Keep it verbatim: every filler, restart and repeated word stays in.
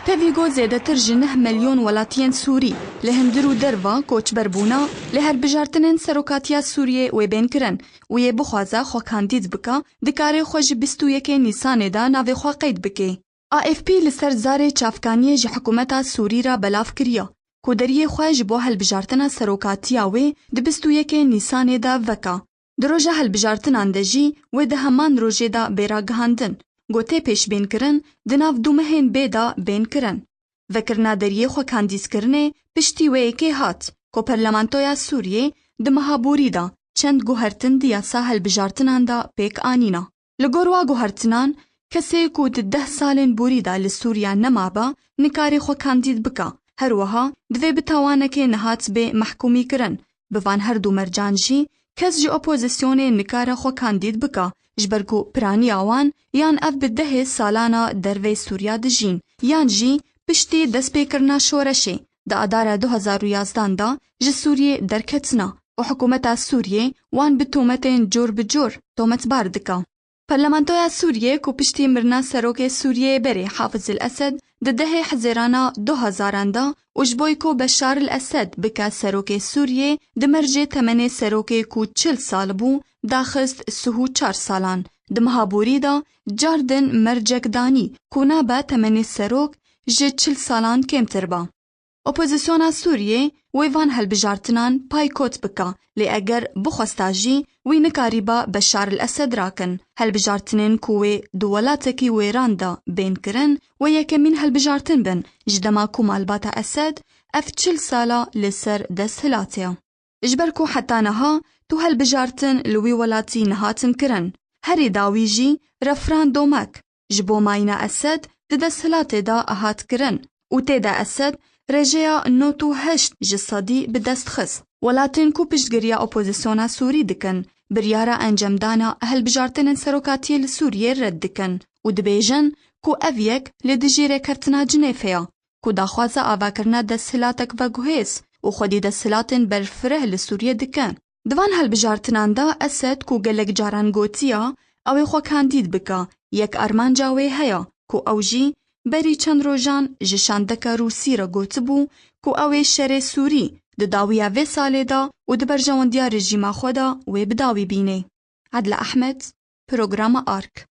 Tevî ku zêdetir ji neh milyon welatiyên Sûrî li hundir û derva koçber bûna, li hilbijartinên serokatiya Sûriyê wê bên kirin û yê bixwaze xwe kandîd bike, dikare xwe ji bîst û yekê Nîsanê de navê xwe qeyd bike. A F P li ser zarê çavkaniyê ji hikûmeta Sûrî re belav kiriye ku deriyê xwe ji bo hilbijartina serokatiya wê di bîst û yekê Nîsanê de veke. Di roja hilbijartinan de jî wê di heman rojê de bê ragihandin. Ku tê pêşbînkirin di nav du mehên bê de bên kirin. Vekirina deriyê xwekandîzkirinê piştî wê yekê hat ku Parlamentoya Sûriyê di meha borî de çend guhertin di yasa hilbijartinan de pêk anîna. Li gor wa guhertinan, kesê ku di deh salên borî de li Sûriya nemabe, nikare xwe kandîd bike. Her wiha divê bi tawanekê nihat bê mehkûmîkirin. Bi van her du mercan jî kes ji opozisyonê nikare xwe kandîd bike, ji ber ku piraniya wan yan ev bi dehê salana dervey Sûriya dijîn, yan jî piştî destpêkirina şoreşê di Adara du hezar û yazdan de ji Sûriyê derketina û hikûmeta Sûriyê wan bi tometên cor bi cor tometbar dike. Parlamentoya Sûriyê ku piştî mirina serokê Sûriyeyê berê Hafiz el Esed di dehê Hezêrana du hezaran de û ji bo ku Beşar el Esed bike serokê Sûriyê, di mercê temenê serokê ku çil sal bû, daxist sih û çar salan. Di meha borî de cardin mercek danî ku nabe temenê serok ji çil salan kêmtir be. Opozisyona Sûriyê wê van hilbijartinan paykot bike, lê eger bixwesta jî wî nikarîba Beşar el Esed rakin. Hilbijartinên ku wê di welatekî wêran de bên kirin, wê yekemîn hilbijartin bin ji dema ku malbata Esed ev çil sala li ser desthilatê ye. Ji ber ku heta niha tu hilbijartin li wî welatî nehatin kirin. Herî dawî jî referandomek ji bo mayîna Esed di desthilatê de hat kirin û tê de Esed rêjeya nod û heşt ji sedî bi dest xist. Welatên ku piştgiriya opozisyona Sûrî dikin, biryara encamdana hilbijartinên serokatiyê li Sûriyê red dikin û dibêjin ku ev yek li dijî rêkeftina Cinêfê ye, ku daxwaza avakirina desthilatek veguhêz û xwedî desthilatên berfireh li Sûriyê dike. Di van hilbijartinan de Esed ku gelek caran gotiya, ew ê xwe kandîd bike, yek armanca wê heye ku ew jî berî çend rojan ji şandeka Rûsî re gotibû ku ew ê şerê Sûrî di dawiya vê salê de û di berjewendiya rejîma xwe de wê bi dawî bînê. Edla Ehmed, Programa Ark.